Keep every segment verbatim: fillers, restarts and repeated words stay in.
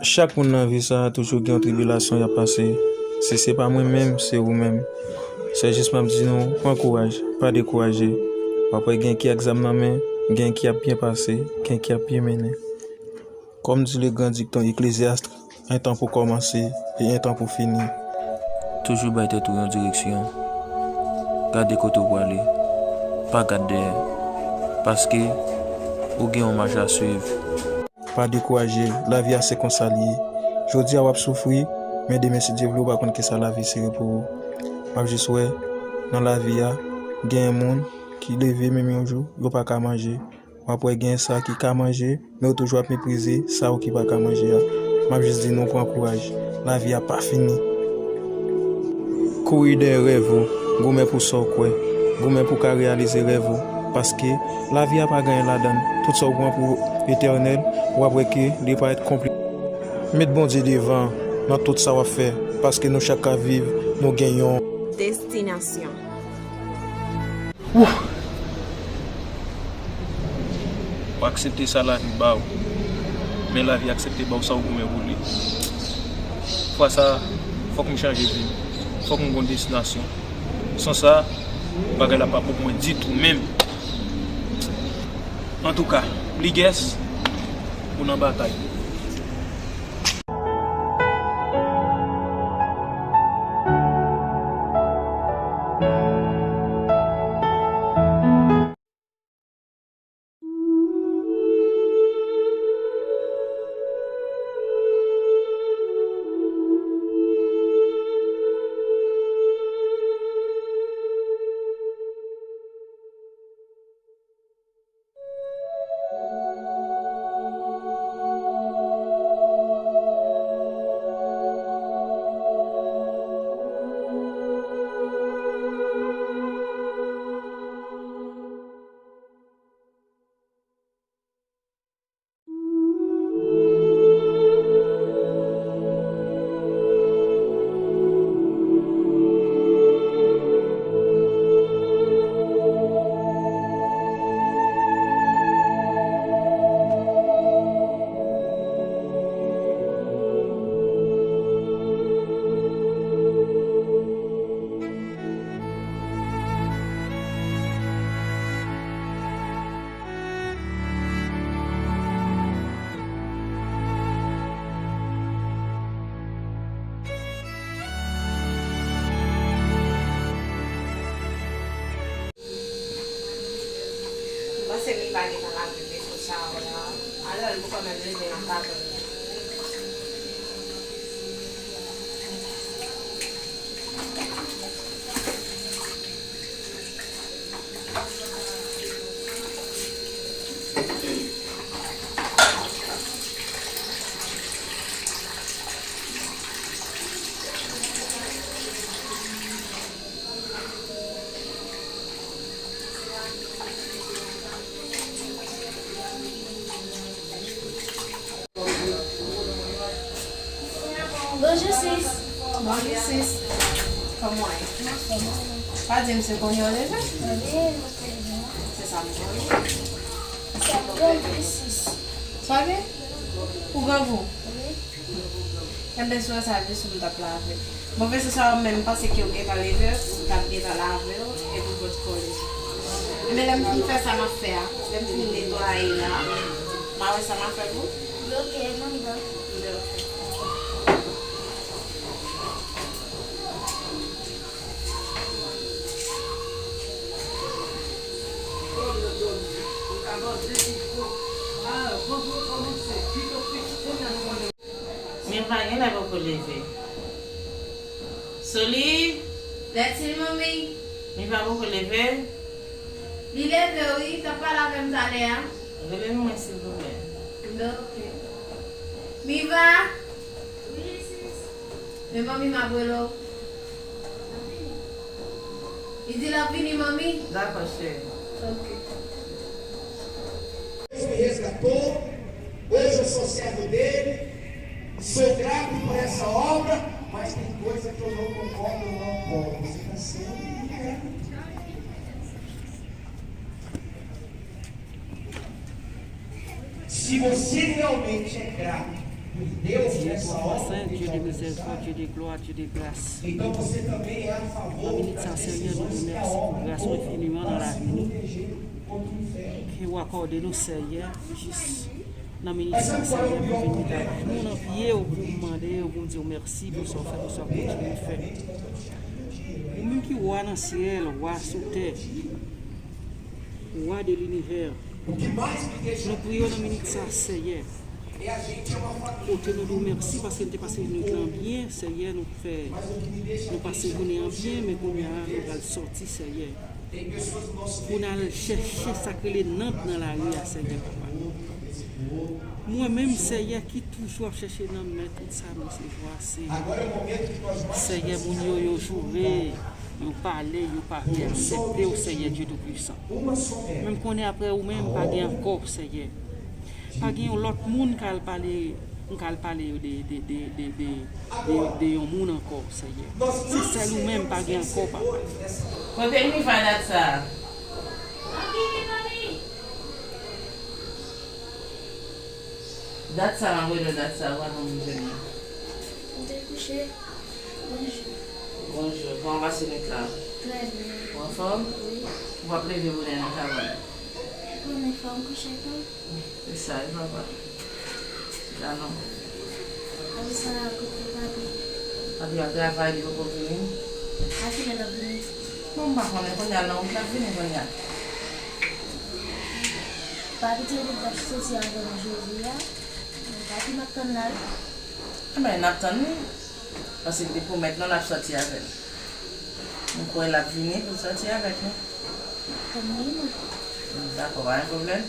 Chak moun nan vi sa a toujou gen yon tribilasyon y ap pase. Si se pa mwen menm, se ou menm. Se jis m ap di nou, pran kouraj, pa dekouraje. W ap wè gen ki ak zam nan men, gen ki ap byen pase, gen ki ap byen mennen. Kòm di le gran dikton Ecclésiaste, un temps pour commencer et un temps pour finir. Toujou bay tèt ou yon direksyon. Gade kote w prale. Pa gad dèyè. Paske ou gen yon mach a swiv. Pa dekouraje, lavi a se konsa l ye. Jodi a w ap soufri, men demen si Dye vle ou pa konn kisa lavi sere pou ou. W ap jis wè, nan lavi a, gen moun ki leve menm yon jou, yo pa ka manje. W ap wè gen sa ki ka manje, men yo toujou ap meprize sa ou ki pa ka manje a. M ap jis di nou pran kouraj. Lavi a pa fini. Kouri dèyè rèv ou, goumen pou sa w kwè, goumen pou w ka reyalize rèv ou. Paske lavi a pa gen anyen ladan l. Tout sa w pran pou etènèl, w ap wè ke li parèt konplike. Met Bondye devan nan tout sa w ap fè, paske nou chak k ap viv, nou gen yon destinasyon. Wouh! Ou aksepte sa lavi ba w, men lavi aksepte ba w sa w goumen pou li. Fwa sa, fòk m chanje vi m. Fòk m gon destinasyon. San sa, bagay la p ap bon pou mwen ditou menm. Antouka, Ligues, ou nan batay. M panse Miva gentan lave veso sa a la. Alò, l poko menm leve nan kabann li. Bonjou, sis. Bonjou, sis. Kòman w ye? Pa di m se kounye a w leve? Se sa m konnen. Sa m konnen, sis. Sa w ye? Ou grangou? Wi. Enben, si w wè sa, veso m t ap lave. Bon, veso sa yo menm, m panse ke w gentan leve, ou t ap gentan lave yo, epi w pot kole. Enben, lè m fin fè sa m ap fè a, lè m fin netwaye la, m a wè sa m a fè pou ou. Bloke, manman. Bloke. Miva genlè poko leve. Soli! Lètil, manmi. Miva poko leve? Li leve, wi. T ap pale avè m talè a. Rele l mwen, silvouplè. Oke. Miva! Wi, sis. Men manmi m ap rele w. Li di l ap vini, manmi. Dakò, cheri. Oke. Deus me resgatou, hoje eu sou servo dele, sou grato por essa obra, mas tem coisa que eu não concordo, eu não apoio. Você está sendo ingrato. Se você realmente é grato, Dieu trois fois saint, Dieu de miséricorde, Dieu de gloire, Dieu de grâce. Nan minit sa, Senyè, nou di w mèsi pou gras ou enfiniman nan lavi nou. Ke w akòde nou, Senyè, jis nan minit sa, Senyè, pou vin met nou nan pye w, pou mande w, pou di w mèsi pou sa w fè, pou sa w kontinye fè. Ou menm ki wa nan syèl, wa sou tè, wa de linivè, nou priye w nan minit sa, Senyè. Kote nou di w mèsi paske n te pase nwit lan byen, Senyè, nou fè, nou pase jounen an byen, men kounye a, nou pral sòti, Senyè. Pou n al chèche sa k rele nanm nan lari a, Senyè, papa. Mwen menm, Senyè, ki toujou ap chèche nanm, men tout sa m resevwa, se, Senyè, moun yo, yo joure, yo pale, yo pa vle aksepte w, Senyè Dye Toupisan. Men m konnen apre ou menm, pa gen ankò, Senyè. Pa gen yon lòt moun k al pale, m k al pale de, de, de, de, de, de, de yon moun ankò, Senyè. Se sèl ou menm pa gen ankò, papa. Kote Niva dat sa? Dat sa, m ap rele w dat sa, ou pa konn m jwenn li. Ou te kouche? Bonjou. Bonjou, kòman w pase nwit la? Trè byen. Ou anfòm? Wi. Ou p ap leve bonè nan travay? Ou konnen fò m kouche tou. Se sa wi papa. Se la non. Apre sa, kote papi? Papi al travay, li poko vini. A kilè l ap vini? Bon, m pa konnen kounye a, nan wout l ap vini kounye a. Papi te di l t ap soti avè m jodi a. Men papi m ap tann la wi. Enben, n ap tann li. Paske l te pwomèt nou l ap sòti avè l. M kwè l ap vini pou l sòti avèk nou. Tann li non. Dakò, pa gen pwoblèm.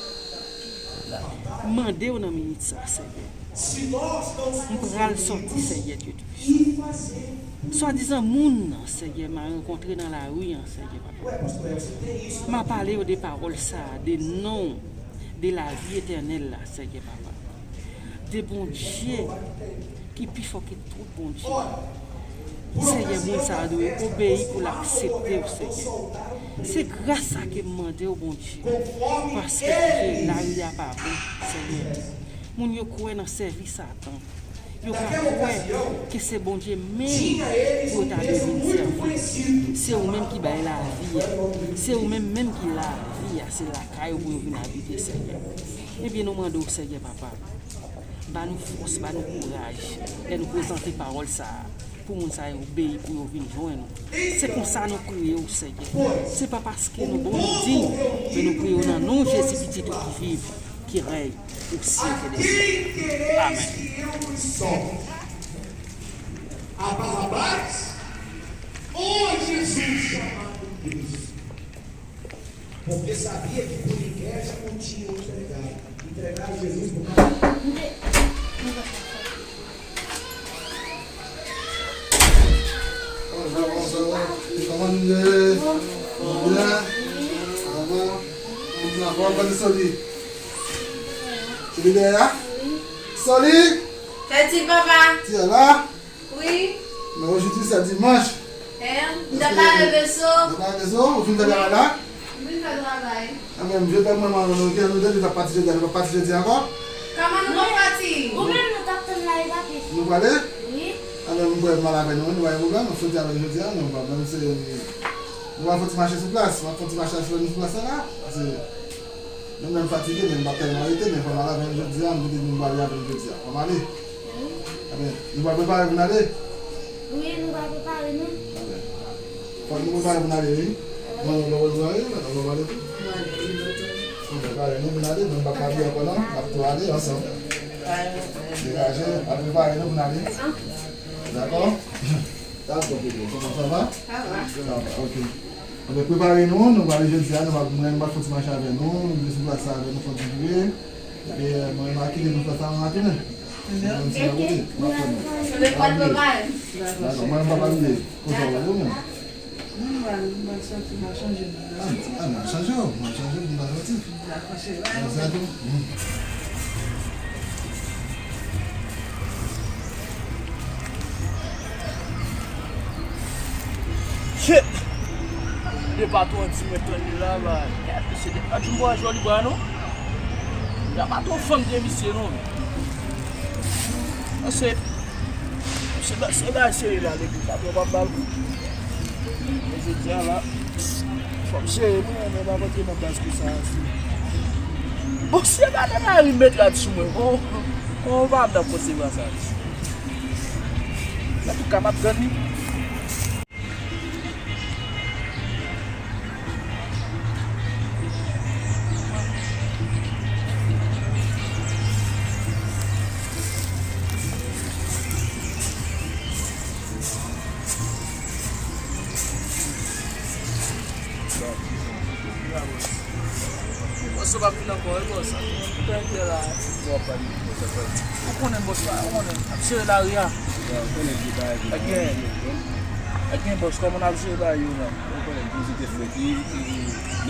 M mande w nan minit sa, Senyè. M pral sòti, Senyè Dye Toupisan. Swadizan moun nan, Senyè, m a rankontre nan lari an, Senyè, papa. M a pale yo de pawòl sa, de non, de lavi etènèl la, Senyè, papa. De Bondye ki pi fò ke tout Bondye. Senyè, moun sa a dwe obeyi pou l aksepte w, Senyè. Se gras sa ke m mande w, Bondye, paske lari a pa bon, Senyè. Moun yo kwè nan sèvi Satan. Yo pa kwè ke se Bondye menm pou yo ta dwe vin sèvi. Se ou menm ki bay lavi a. Se ou menm menm ki lavi a. Se lakay ou pou yo vin abite, Senyè. Ebyen, nou mande w, Senyè, papa. Ba nou fòs, ba nou kouraj lè nou prezante pawòl sa a, pou moun sa yo obeyi, pou yo vin jwenn ou. Se konsa nou priye w, Senyè. Se pa paske nou bon, nou diy, men nou priye w nan non Jezi, Pitit ou ki viv, ki rèy pou syèk dè syèk. Amèn. A Barrabás ou a Jesus chamado Cristo? Porque sabia que por inveja o tinham entregado. Entregaram Jesus por causa. Bonjou, bonjou. Kòman nou ye? Nou byen? Kòman? Kòman nou ye? Soli? Soli dèyè a? Soli? Fè ti papa. Ti a la? Wi. Men ojodi se dimanch. Èh, m t ap lave veso. Ou t ap lave veso? Ou fin fè travay la? M fin fè travay. Anben, m vle fè mwen manman nou, ki nou depi t ap pati jodi a, nou p ap pati jodi ankò? Kòman nou p ap pati? Ou menm nou t ap tann la, e papi. Nou prale? Wi. Anben, m prè m al avè nou, nou pa gen pwoblèm, nou soti avè nou jodi a, nou pa menm se, nou pral fè ti mache sou plas, m ap fè ti mache avè nou sou plas la, la, paske nou menm fatige, men m p ap tèlman rete, men fò m al avè nou jodi a, m te di nou prale avè nou jodi a. Fò m ale. Wi. Anben, nou pral prepare pou n ale? Wi, nou pral prepare nou. Anben. Fòk nou prepare pou n ale, wi. Mwen, nou pral prepare, nou pral prepare tou. Anben, prepare nou pou n ale, mwen m p ap abiye ankò non, n ap tou ale ansanm. Degaje, al prepare nou pou n ale. Dakò? Dakò, Popo, kòman sa va? Sa va. Sa va, ok. Anben, prepare nou, nou prale jodi a, nou pral, mwen, m pral fè ti mache avè nou, nou vin sou plas la avè nou, fè ti jwe. Epi, mwen, m a kite nou fè sa, mwen a tounen. Mwen, m ti nan wout, m ap fè nou. Dakò, mwen, m pa bliye. Kote w ale ou menm? Mwen, m pral, m pral sòti, m pral chanje, m pral sòti. Ah, m ap chanje w, m ap chanje w, m pral sòti. Dakò, cheri. Konsa tou. Shit! De patwon an di mwen tann li la, bay. Kèt mesye, de patwon bwa joli bwa non. Ya patwon fanm de misye non. Paske se ba-, se bagay serye la, legliz la, pou yo pa ba l kou. Men jodi a la, fò m sere pou mwen, men m ap antre nan baz konsa. Bon, si e pa nan lari, m met rad sou mwen. Kon, kon w pa ap nan konsevwa sa. Antouka, m ap tann li. Bòs, ou p ap vin ankò, wi, bòs. Ou konnen bòs la, ou konnen, ap jere lari a. Gen, gen bòs, kòman n ap jere bagay yo la? Ou konnen, poze tèt mwen, e, e, e,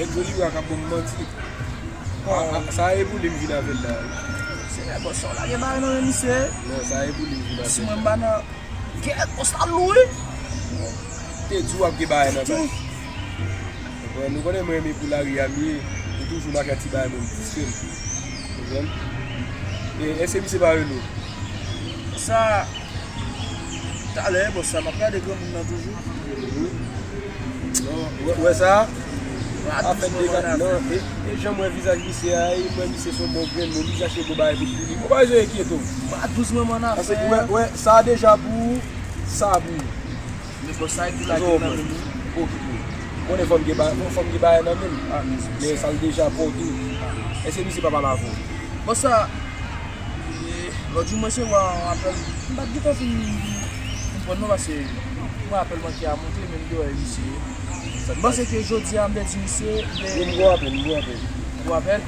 nèg Joliwa k ap ban m manti. A, a, sa e pou li m vin avè l la, wi. Se bòs, sa w lage bagay nan men misye. Non, sa e pou li m vin avè l la. Si mwen m pa nan Kèt, bòs la lou, wi. Te di w ap gen bagay nan baz. Konprann? Nou konnen mwen renmen pou lari a m ye. M toujou mache ak ti bagay mwen, m diskre m. Konprann? E, èske misye pa rele w? Sa, talè, bòs, sa, m ap gade granmoun nan toujou. Mhm. Non, ou wè, ou wè sa? Afè de gad, non, e, e jan m wè vizaj misye a, e m wè misye se yon bon grenn moun, misye achte bon bagay pou li. Ou pa bezwen enkyete w. Paske ou wè, wè, sa deja pou ou, sa pou ou. Men bòs, sa e pou lage nan men nou. Okipe w. Konnen fò m gen ba-, fò m gen bagay nan men m. Men sa l deja pou ou tou. Èske misye pa pale avè w? Bòs, sa, e, lòt jou mwen resevwa yon apèl. M pa t gentan fin konprann non, paske mwen apèl manke a monte, men m te wè misye. M panse ke jodi a m te di misye, men. Wi, m gon apèl, m gon apèl. Ou apèl?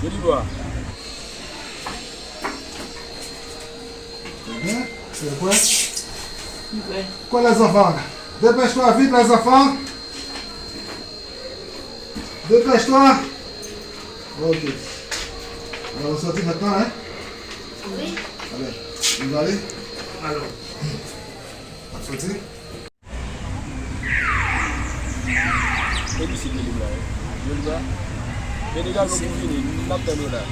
Joliwa. Hein? C'est quoi? Quoi les enfants? Dépêche-toi vite les enfants. Dépêche-toi. Ok. Alors, on sortit maintenant, hein? Oui. Allez, vous allez? Alors. On sortit? E misye ki rele m la, wi. Joliwa. Men degaje w pou vini, n ap tann ou la.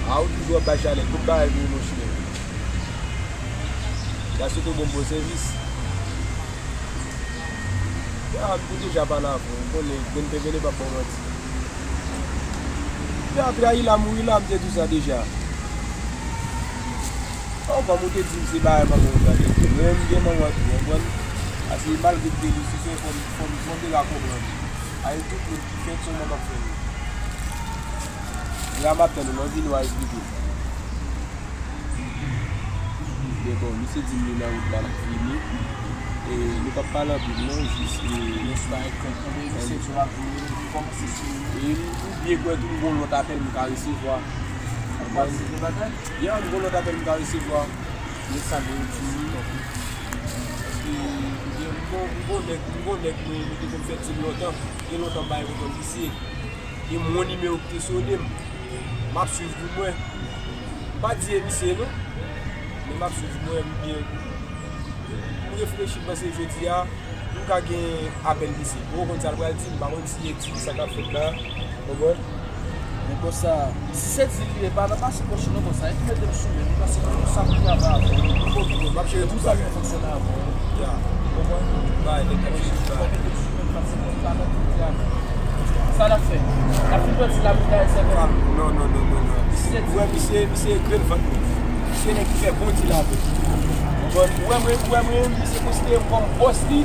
A, ou toujou ap bay chalè, tout bagay vini nan chimen. N ap swete w bon, bon sèvis. Ya, m te deja pale avè w, ou konnen, grenn pen vene p ap ba w manti. Pè a trayi l, a mouri la, m te di w sa deja. Bon, kòm ou te di m se bagay manman w gade. Mwen menm m gen manman tou, w konprann? Paske malgre m te li sou fè, fò m, fò m, fò m te ka konprann. Avèk tout moun ki fèt, se yon manman k fè yo. La m ap tann ou, m ap vini w a esplike. Men bon, misye di m li nan wout la, l ap vini. E nou p ap pale anpil non, jis, e, e, m byen kwè tou m gon lòt apèl m ka resevwa. Ya, m gon lòt apèl m ka resevwa. Paske m gon, m gon nèg, m gon nèg nou, nou te konn fè dil lontan. Gen lontan m pa gen kontan misye. E m wè nimewo ki te sone m. M ap swiv pou mwen. M pa di e misye non. Men m ap swiv mwen, m byen. M reflechi, m panse jodi a, m ka gen apèl misye. Bon, ou konn sa l pral di, m pa konn si e di sa k ap fèt la. Ou konprann? Men bòs sa, si se di li ye, pa nan pase pòch non, bòs sa. E ki mete m sou men, li pase nan yon sa pou travay avè w. Bon, bon, m ap jere tout bagay. Fonksyone avè w. Ya. Ou konprann? Bay, nèg k ap jere tout bagay. Sa n ap fè? N ap fin pran ti labou dèyè sèvèl. Non, non, non, non, non. Ou wè misye, misye grenn vant mwen. Misye nèg ki fè bon dil avè m. Ou wè mwen, ou wè mwen, misye konsidere m kòm bòs li.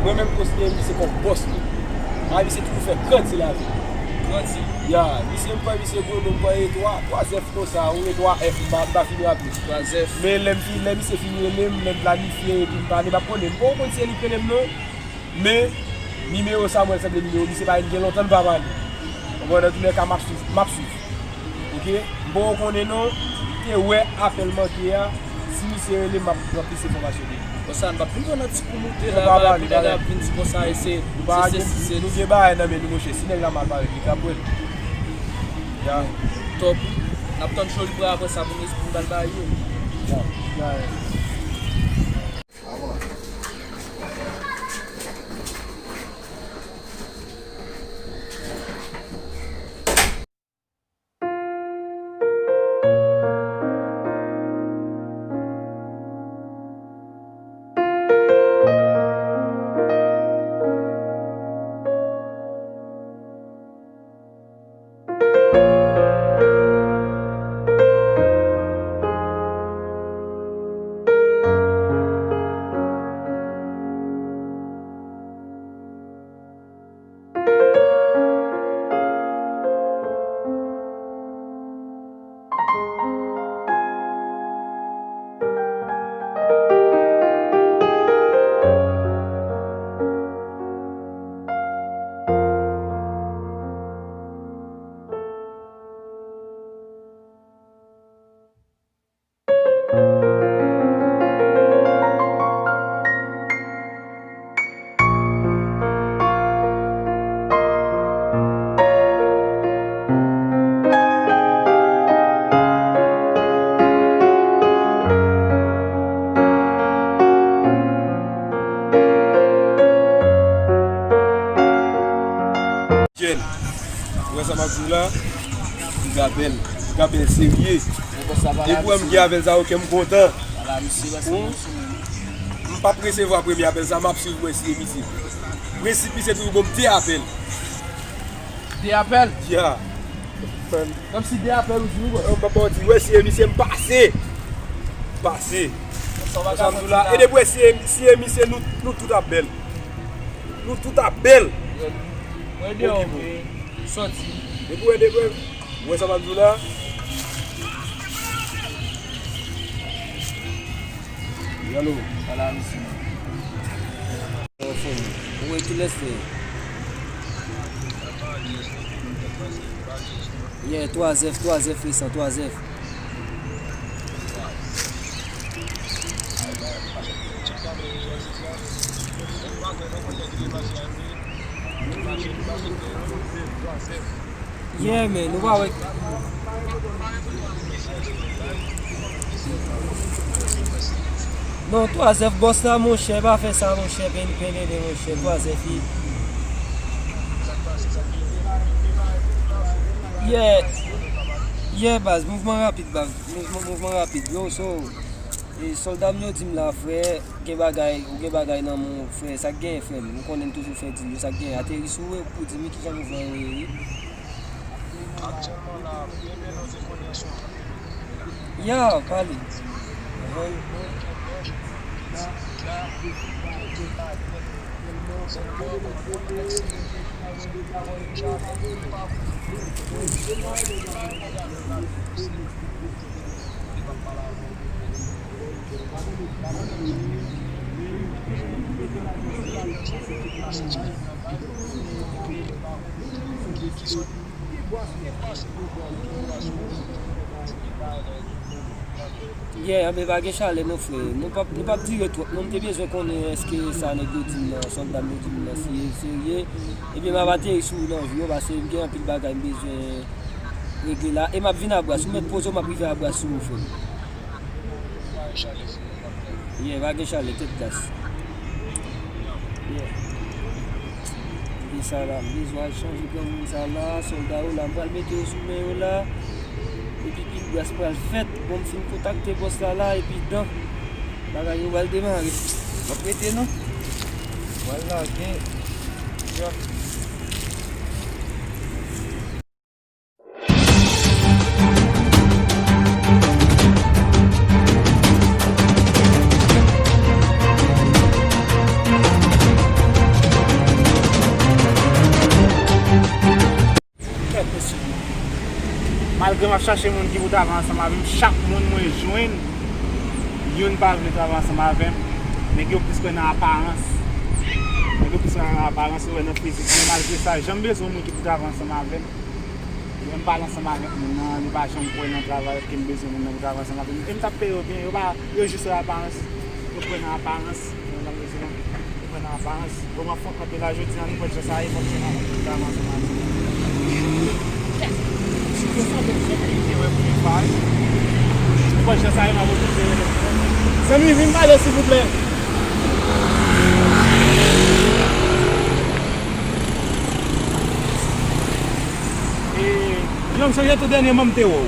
Mwen menm m konsidere misye kòm bòs mwen. A, misye toujou fè gran dil avè m. Gran dil. Ya, misye m kwè misye gwo, men m kwè e twa, twa zèf konsa, ou e twa èf, m pa, m pa fin raple. Twa zèf. Men lè m fin, lè misye fin rele m, lè m planifye, epi m pale, m ap konnen. M poko konn si e li k rele m non. Men, nimewo sa, mwen sanble nimewo misye pa gen lontan l pa pale. Bon, nan toulèka, m ap swiv, m ap swiv. Oke? M poko konnen non, m te wè apèl manke a. Si misye rele m, m ap pran plis enfòmasyon de li. Bon, sa, n p ap vin pran nan ti kou moute la, pa rapid nèg ap vin di konsa, e se, se, se, se. Nou gen bagay nan men nou, monchè. Si nèg la mal parèt, li ka pran l. Ya. Top. N ap tann Joliwa apre sa pou n, pou n ba l bagay yo. Ya. Ya. Sa di w la, piga bèl, piga bèl serye. Depi w wè m gen apèl sa, ok, m kontan. M p ap resevwa premye apèl sa, m ap swiv wè si e misye. Prensip li se toujou ban m de apèl. De apèl? Ya. Kòmsi de apèl ou di wi, bòs. Yo, papa, w di, wè si e misye m pase. Pase. Sa m di w la, e depi w wè si e, si e misye, nou, nou tout ap bèl. Nou tout ap bèl. Mwen deyò, ok, bon. Sòti. Depi w wè, depi w wè, w wè sa m ap di w la. Alo. Ala, misye. Ou wè kilès frè? Yeah, twa zèf, twa zèf resan, twa zèf. Yeah, man, ou pa wè. Non, twa zèf bòs la, monchè, pa fè sa, monchè, pen, pen, pen, monchè, twa zèf, i. Yeah, yeah, baz, mouvman rapid, baz, mouvman, mouvman rapid, yo, so, e, sòlda m yo di m la, frè, gen bagay, ou gen bagay nan men w, frè, sa k genyen, frè m, ou konnen m toujou fè di m yo, sa k genyen, ateri sou ou, pou di m kijan mouvman yo ye, wi. Aktyèlman la, premye nou te konnen sou anpil moun la. Ya, pale. Mwen gen mèt, pitit la, ki te pale. Sèlman, mwen konnen nèg se nèg ki pa vle, ki pa vle, ki pa vle, ki pa vle, ki pa vle, ki pa vle. Yeah, anben pa gen chalè non frè. Nou p ap, nou p ap dire twòp non. M te bezwen konnen èske sa nèg yo di m nan, sòlda m yo di m nan, si e serye, ebyen m ap ateri sou ou nan vi w, paske m gen anpil bagay m bezwen regle la. E m ap vin Abras. Ou mèt poze w, m ap rive Abras sou ou, frè m. Yeah, pa gen chalè, tèt gaz. Yeah. Gen sa la, m bezwen al chanje granmoun sa la, sòlda yo la, m pral mete yo sou men yo la. Epi pil gras pral fèt. Bon, m fin kontakte bòs la la, epi dan bagay yo pral demare. M ap rete non. M pral lage. Yeah. Kèt mesye. Malgre m ap chache moun ki pou travay ansanm avè m, chak moun mwen jwenn, youn pa vle travay ansanm avè m. Nèg yo plis kwè nan aparans. Nèg yo plis kwè nan aparans, yo wè nan fizik mwen. Malgre sa, jan m bezwen moun ki pou travay ansanm avè m, lè m pale ansanm avèk moun nan, li pa janm kwè nan travay ke m bezwen moun nan pou travay ansanm avè m. E m t ap peye yo byen, yo pa, yo jis wè aparans. Yo kwè nan aparans. Yo kwè nan aparans. Bon, m ap fè yon kanpe la jodi a, nou kwè jan sa ye, fòk se nan travay ansanm avè m. Sitiyasyon de sekirite, wè, premye fwa, wi. Nou kwè jan sa ye, m ap okipe yo. Zanmi, vin pale, silvouplè. E, Jan m sonje tou dènyèman m te wè w.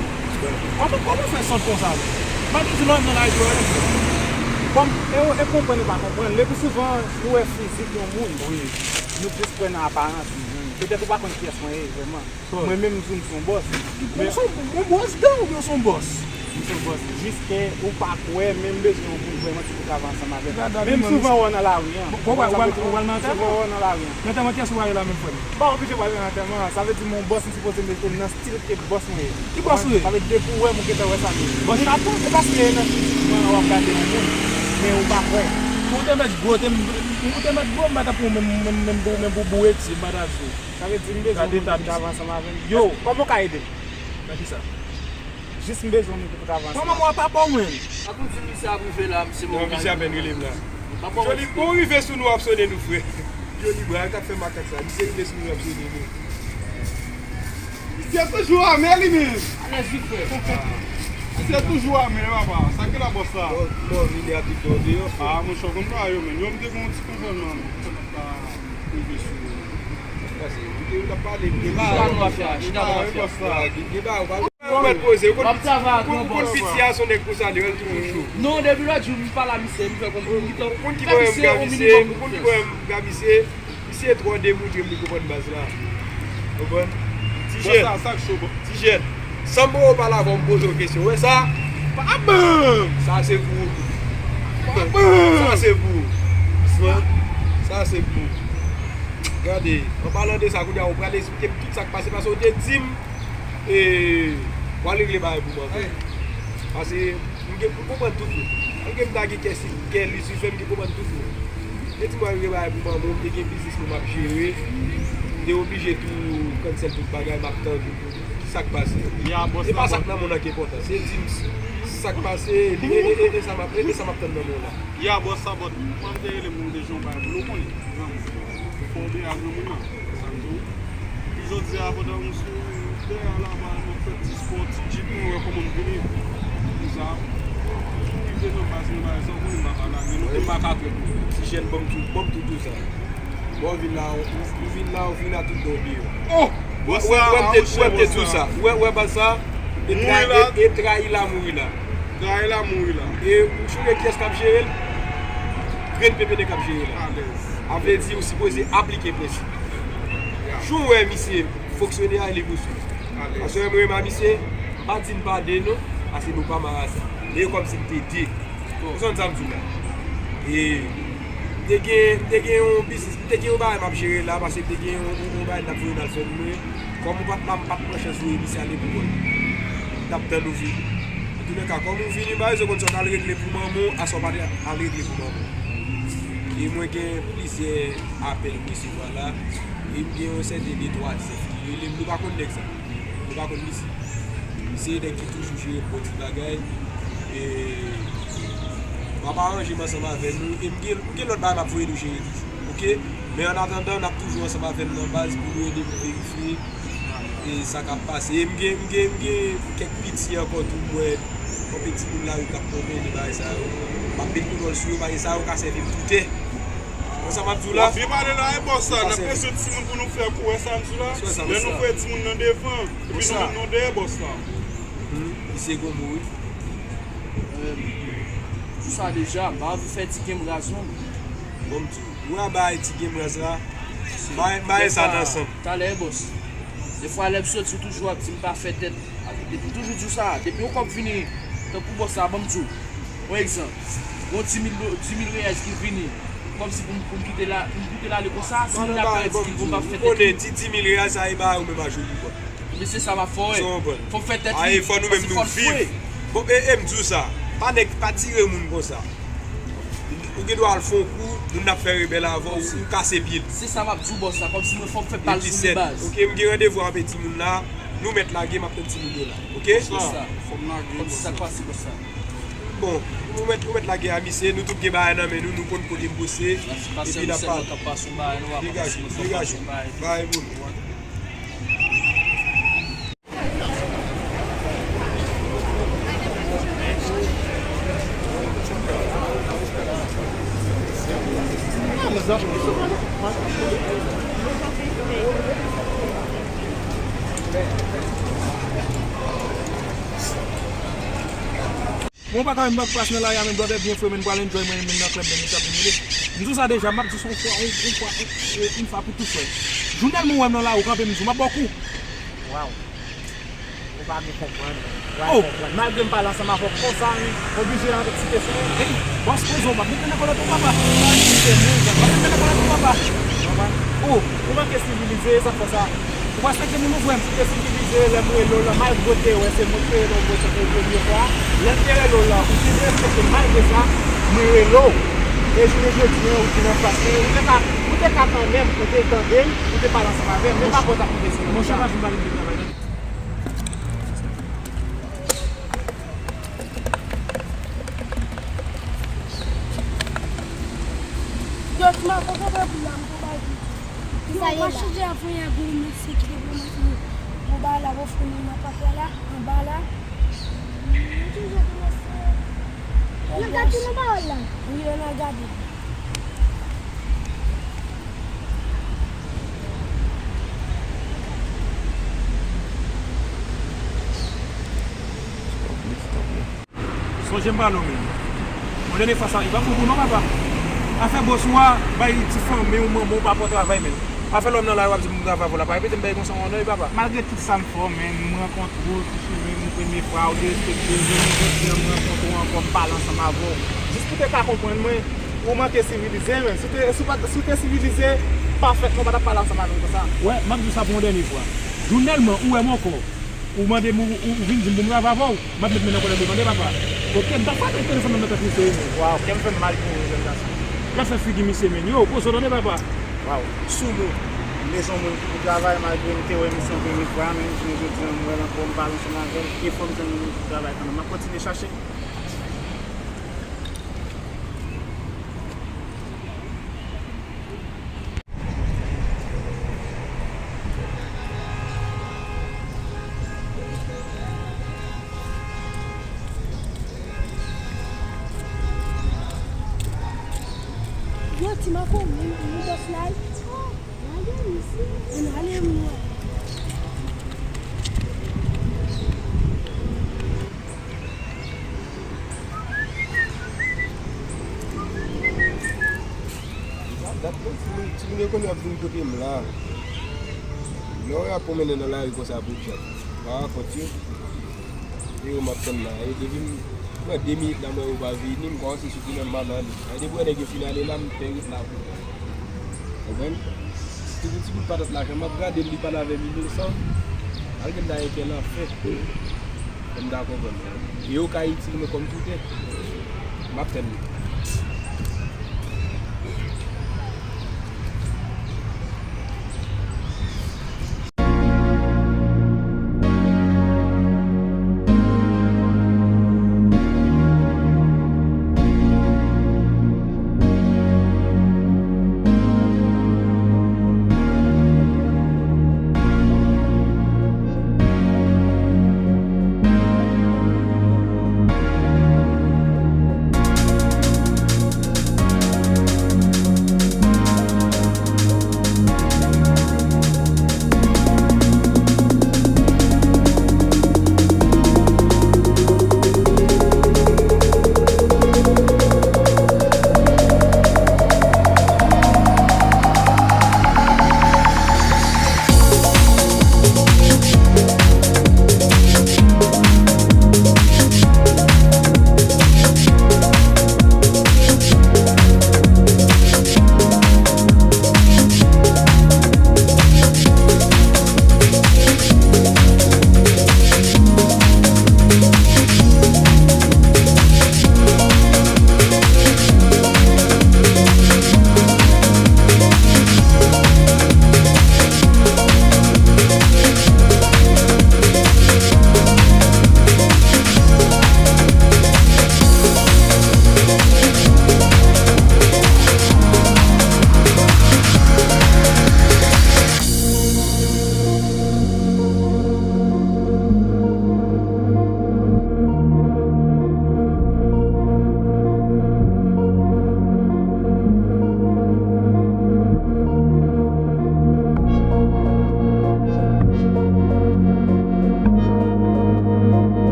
Kòman, kòman fè sòt konsa, menm? M pa t di lòt nan laj yo, non. Kòm, e, e konprann e pa konprann. Le pli souvan, nou wè fizik yon moun. Wi. Nou plis kwè nan aparans. Mhm. Petèt ou pa konn kiyès mwen ye, vrèman. Mwen menm, m di w m se yon bòs. Men se yon, yon bòs dan oubyen se yon bòs? M se yon bòs. Jiske ou pa kwè, men m bezwen yon moun vrèman ki pou travay ansanm avè m. Men m souvan wè w nan lari an. Ou pral nan antèman? M souvan wè w nan lari an. Nan antèman kiyès ou prale la menm, frè m? M pa oblije pral nan antèman. Sa vle di m yon bòs, m sipoze mete m nan stil ke bòs mwen ye. Ki bòs ou ye? Sa vle di depi w wè m, ou gentan wè sa m ye. Bòs Chapo? E paske nan fizik mwen, w ap gade yon moun, men ou pa kwè. Ou te mèt gwo, te m, ou te mèt gwo, m pa t ap pran w menm, menm, menm pou, menm pou boure ti, m pa t ap di w. Sa vle di m bezwen yon moun ki travay ansanm avè m. Yo! Kòman w ka ede m? Nan kisa? Jis m bezwen moun ki pou travay ansanm avè m. Kòman mwen pa ba w, menm? Sa pou di misye ap rive la, misye pa. Non, misye apèn rele m la. Joli, bon rive sou nou, ap sone nou, frè. Joli, bra, al t ap fè makak sa. Misye rive sou nou, ap sone nou. Misye toujou ame li menm. Alèz wi, frè. Misye toujou ame, papa. Sa ki la bòs la? Bon, bon, vini a pito deyò, frè. Ah, monchè, w konn bagay yo, menm. Yo, m te gen yon ti konpòtman, menm. Sa pa rive sou nou. Pase, ou te, ou t ap pale, m te Chita nou ap fè, chita nou ap fè. Gen bagay ou pa. Ou mèt poze, ou konn, ou konn piti a se yon nèg konsa, li, l toujou cho. Non, depi lòt jou, m pale a misye, m fè konprann, m gentan fè misye yon minimòm konfyans. Ou konn ki bò m, ou konn ki bò m ka misye. Misye twò demoutre m li konprann baz la. Konprann? Ti jèn. Ti jèn. San m poko pale avè w, m poze w kesyon. Ou wè sa? Pa ban! Sa se pou ou. Pa ban! Sa se pou ou. Sa se pou ou. Gade, an palan de sa, kounye a, ou pral esplike m tout sa k pase, paske w te di m, e, w al regle bagay pou mwen. Pase, M gen, m konprann tout, wi. Malgre m ta gen kè si, kè Lisifè, m gen konprann tout, wi. Te di m al regle bagay pou manman w, m te gen biznis mwen m ap jere. M te oblije tou cancel tout bagay, m ap tann ki sa k pase. E pa sa k nan mond lan ki enpòtan. Se di m sa k pase, e, e, e, e sa m ap, e, e sa m ap tann nan mond lan. Ya, bòs sa, bòs, mwen te rele m, m te jwenn bagay pou nou konnen. Granmoun. Fò w byen a granmoun nan. Sa m di w. Epi jodi a, pandan m sou dèyè a laba, m ap fè ti spò, ti jip, mwen wè kòman m vini. Konsa, rive nan baz mwen, bagay sa, ou konnen m pa ka lage, nou te m pa ka trèt nou. Ti jèn, ban m tou, ban m tou di w sa. Bon, w vin la, ou, ou vin la, ou vin la tout dan w deyò. Oh! Wè, wè, wè, m te, wè, m te di w sa. Wè, wè, baz sa, e trayi, e, e trayi la, mouri la. Trayi la, mouri la. E ou sonje kiyès k ap jere l? Grenn pepene k ap jere la. Alèz. A vle di, ou sipoze aplike prensip. Jan w wè misye fonksyone a, li pou swiv. Paske mwen menm a misye, m pa di n pa de non, paske nou pa marasa. Men e kòmsi n te de. Ou konprann sa m di w la? E m te gen, m te gen yon biznis, m te gen yon bagay m ap jere la, paske m te gen yon, yon, yon bagay n ap voye n al fè pou mwen. Kòm ou pa t la, m pa t pran chans voye misye ale pou kò l. M t ap tann ou vini. Antoulèka, kòm ou vini, m pa bezwen konn sa w t al regle pou manman w, aswè w pa t al regle pou manman w. E mwen gen plizyè apèl m resevwa la, e m gen yon sèten de twa zèf ki rele m, nou pa konn nèg sa. Nou pa konn misye. Misye nèg ki toujou jere bon ti bagay. E m ap aranje m ansanm avè nou. E m gen, m gen lòt bagay m ap voye nou jere toujou. Oke? Men an atandan, n ap toujou ansanm avè m nan baz pou nou ede m verifye, e, sa k ap pase. E m gen, m gen, m gen kèk piti ankò tou, m wè, yon piti moun lari k ap konveni bagay sa yo. M ap met kontwòl sou yo, bagay sa yo ka sèvi m pou tè. Konsa m ap di w la. W ap byen pale la, e bòs la, n ap bezwen timoun pou nou fè kou, wè sa m di w la? Lè nou voye timoun nan devan, epi nou menm nou dèyè bòs la. Misye gon mo, wi. Di sa deja, m pa anvi fè ti game raz non. Bon, m di w, ou a bay ti game raz la. M bay, m bay sa nan san m. Talè, bòs. Defwa, lè m soti, ou toujou ap di m pa fè tèt. Depi m toujou di w sa, depi yon kòb vini, tankou bòs la, ban m di w. Yon egzanp, yon di mil do-, di mil reyèl ki vini, kòmsi pou m, pou m kite la, pou m kite l ale konsa, si moun ap fè di m pa fè tèt. Ou konnen ti di mil reyèl sa e ba ou menm a jodi bò. Men se sa m ap fè w wè. Fò m fè tèt wi. Fò nou menm nou viv. Bon, e, e m di w sa, pa nèg, pa tire moun konsa. Ou gen dwa al fè yon kou, moun ap fè rebèl avè w, ou kase pye l. Se sa m ap di w bòs la, kòmsi mwen fò m fè bal sou li baz. Oke, m gen randevou avè timoun la, nou mèt lage, m ap tann timoun yo la. Oke? Fò m lage, kòmsi sa k pase bòs la. Bon, ou mèt, ou mèt lage a misye, nou tout gen bagay nan men nou, nou konn kote n pwese, epi n ap pale. Degaje, degaje. Bagay moun. Bon, pa ka menm pase nan lari a, men brother, byen fre, men pral enjoy mwen menm nan club, men nou t ap vin rele. M di w sa deja, m ap di sa yon fwa, yon, yon fwa, yon, yon fwa pou tout, frè. Jou nèl mwen wè m nan lari, w kanpe, m di w, m ap ba w kou. Waw. Ou pa vle konprann. Ou pa vle konprann. Malgre m pale ansanm avè w konsa, wi, oblije avèk ti kesyon. Ey, bòs, poze w, m ap mete nan kòlèt ou, papa. M ap mete nan kòlèt ou, papa. Papa. Oh. Ou manke sivilize, sa k fè sa. Ou pa respekte moun ou frè m. Ou te sivilize lè m rele w lan, malgre w te wè se mwen ki te rele w pou premye fwa. Lè m te rele w lan, ou te respekte m malgre sa, mwen rele w. E jounen jodi a, ou vin anfas mwen, ou te ka, ou te ka kanmenm, ou te tande m, ou te pale ansanm avè m, men pa fòs ap kite sou mwen. Monchè, pa vin pale de travay, tande. Yo, ti ma, kòman w fè pou la, m gon bagay pou di. Kisa ye la? Mwen chanje avè yon gwo mesye ki te pwomèt mwen yon bagay la, ofri mwen nan papa la, anba la. Mwen toujou kòmanse. Yo, gade nan pawòl la. Wi, yo nan gade. Sonje m pale w, men. Yon dènye fwa sa, e pa pou ou non, papa. Afè bòs ou a, bay ti fanmi ou, manman ou pa pran travay, men. Afè lòm nan la, w ap di m travay avè w la, pa repete m bagay konsa ankò non, wi, papa. Malgre tout sa m fè w, men, m rankontre w sou chemen m, premye fwa, ou derespekte m, jounen jodi a, m rankontre w ankò, m pale ansanm avè w. Jis pou te ka konprann mwen, ou manke sivilize, men. Si w te, si w pa, si w te sivilize, pafètman, ou pa t ap pale ansanm avè m konsa. Wè, m ap di w sa pou yon dènye fwa. Jounèlman, ou wè m ankò. Ou mande m, ou, ou vin di m pou m travay avè w, m ap met men nan kòlèt ou, tande, papa. Oke, m ta frape telefòn nan nan tèt misye wi, men. Waw, kè m fè m mal pou ou, jèn gason. Gad sa figi misye, men. Yo, poze w, tande, papa. Waw, sou mwen. M bezwen yon moun ki pou travay, malgre m te wè misye yon premye fwa, men jounen jodi a, m wè l ankò, m pale ansanm avè l, gen fwa m jwenn yon moun ki pou travay kanmenm. M ap kontinye chache. Yo, ti Mako, men, men bòs la, wi. Oh, lage misye. Ann ale, mwen. Dat menm timoun, timoun yo konn yo ap vin kote m la. Lè w ap pwomennen nan lari konsa pou chat, pa rakont yo. E yo m ap tann la. E depi m pran de minit la, m wè yo pa vini, m kòmanse soti menm m al ale. E depi w wè nèg yo fin ale la, m fè wout la pou mwen. Konprann? Sitou pou timoun patat la, jan m ap gade l, li pale avè m inosan. Malgre m ta gen kè lanfè. Men m ta konprann. E yo ka itil mwen kòm toutè. M ap tann li.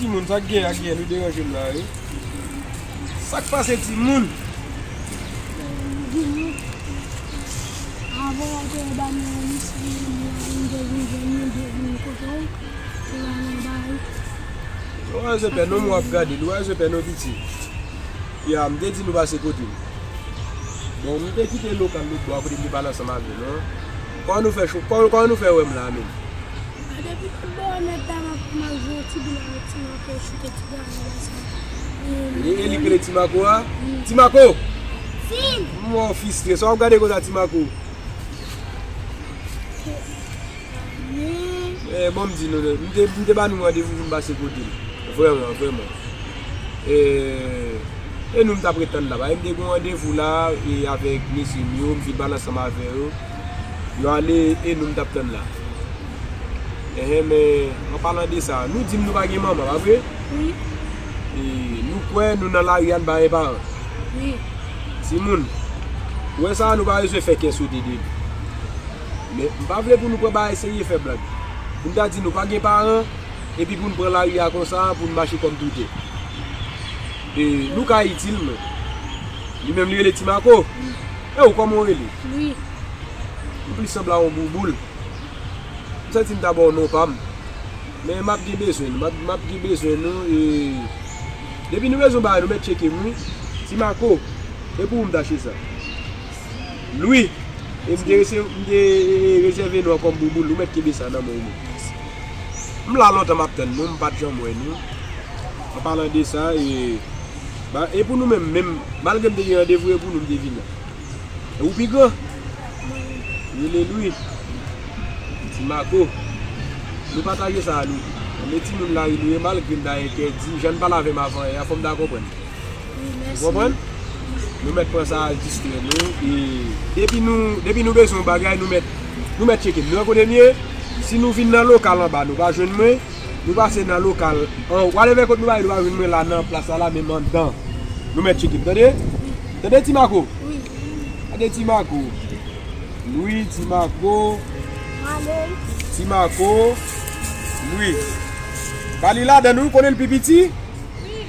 Timoun, sa k gen ak gen, nou deranje m la, wi. Sa k pase, timoun? Avan w te ba m yon misye, mwen te vin jwenn mwen, te vin kote w, te ba mwen bay. Lwa Zepè, non, mwen ap gade, Lwa Zepè, non, piti. Ya, m te di nou pase kote m. Bon, m te kite lokal lòt bò a kote m te pale ansanm avè nou an. Kòman nou fè cho, kòman, kòman nou fè wè m la menm? A, depi lòt bò a, nèg la m ap, m ap jwe yon ti boul avèk Ti Mako, choute ti gason la sa. E, e li k rele Ti Mako a? Wi. Ti Mako! Fin! M wè w fristre. Sa w ap gade konsa, Ti Mako? Eh, bon, m di nou, m te, m te ba nou randevou pou n pase kote l. Vrèman, vrèman. E, e nou m t ap ret tann la. Paske m te gen yon randevou la, e avèk mesye m yo, m fin pale ansanm avè yo. Yo ale, e nou m t ap tann la. Enhen, men, an palan de sa, nou di m nou pa gen manman, pa vre? Wi. E nou kwè nou nan lari a, n pa gen paran. Wi. Timoun, ou wè sa, nou pa bezwen fè kè sote de nou. Men, m pa vle pou nou pran bagay serye fè blag. Pou n ta di nou pa gen paran, epi pou n pran lari a konsa, pou n mache kòm toutè. E, nou ka itil, men. Li menm, li rele Ti Mako. E ou, kòman w rele? Wi. Ou plis sanble a yon bouboul. M santi m ta ba w non pa m. Men m ap gen bezwen nou, m ap, m ap gen bezwen nou, e depi nou bezwen bagay, nou mèt tcheke m, wi. Ti Mako, e pou ou m ta achte sa. Lwi, e m te rese-, m te, e, rezève non an kòm bouboul, ou mèt kenbe sa nan men w, men. M la lontan m ap tann nou, m pa t janm wè nou. An palan de sa, e, ba, e pou nou menm, menm, malgre m te gen randevou, e pou nou m te vin la. E ou pi gran? Rele Lwi. Ti Mako. Nou pataje sa a, Lwi. Men timoun lari nou ye, malgre n ta entèdi, jan n pale avè m avan yè a, fò m ta konprann. Ou konprann? Nou mèt pran sa al distrè nou. E depi nou, depi nou bezwen yon bagay, nou mèt, nou mèt tcheke m. Nou wè kote m ye? Si nou vin nan lokal anba, nou pa jwenn mwen. Nou pase nan lokal. An, whatever kot nou pa ye, nou pa jwenn mwen la nan plas la, la menm anndan. Nou mèt tcheke m, tande? Tande, Ti Mako? Wi. Tande, Ti Mako. Lwi, Ti Mako. Ti Mako. Lwi. Ba li ladan nou, konnen l pi piti? Wi.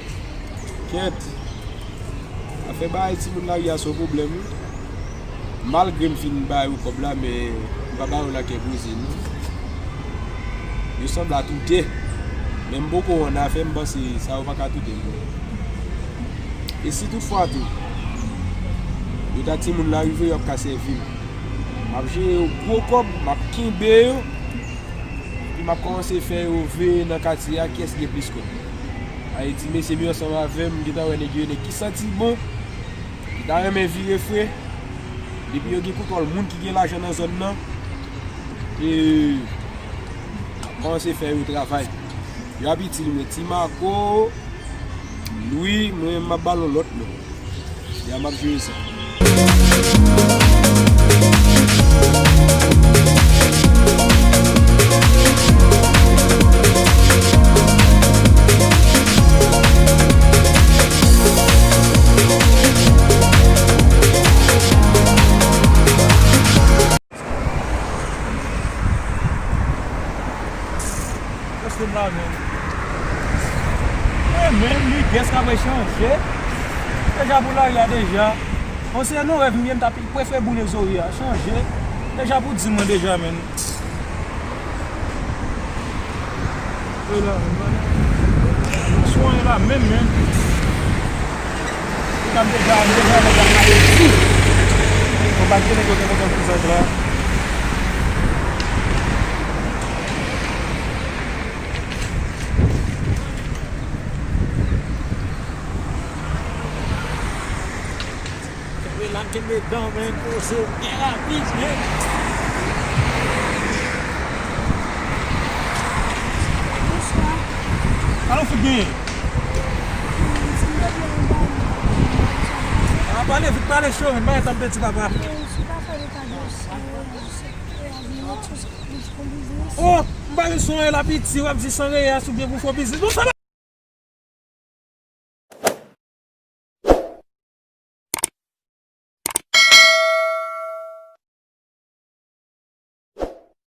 Kèt. Afè bay timoun lari a se yon pwoblèm, wi. Malgre m fin ba yo kòb la, men m pa ba yo nan kè poze, non. Yo sanble a toutè. Men m poko wè nan afè, m panse sa yo pa ka toutè m, non. E si toutfwa tou, yo ta timoun lari vre, y ap ka sèvi m. M ap jere yo gwo kòb, m ap kenbe yo, epi m ap kòmanse fè yo veye nan katye a kiyès gen plis kòb. Ayiti, mesye m yo ansanm avè m, m gentan wè nèg yo, nèg ki santi bon, ki ta renmen vire fre. Depi yo gen kontwòl moun ki gen lajan nan zòn nan, e, kòmanse fè yo travay. Yo ap itil mwen. Ti Mako, Lwi, mwen, m ap ba l yon lòt non. Ya, m ap jere sa. Kòs nou la menm. E menm li, kès k ap chanje? Deja pou lari a deja. Bon, se nan rèv m ye, m ta pi prefere boule zori a. Chanje. Deja pou di mwen deja, menm. E la menm, sou an la menm, menm. Ou ka m deja, m deja nèg la kale di. Ou pa t gen nèg yo te kontan pou zòt la. Kenbe la, kenbe dan, men, poze w byen rapid, men. Bonswa. Sa nou fout genyen? A, pale vit, pale cho, men, bay tan, peti papa. Oh, m pa gen sou an la piti, w ap di san reyas oubyen pou fè biznis. Bon, sa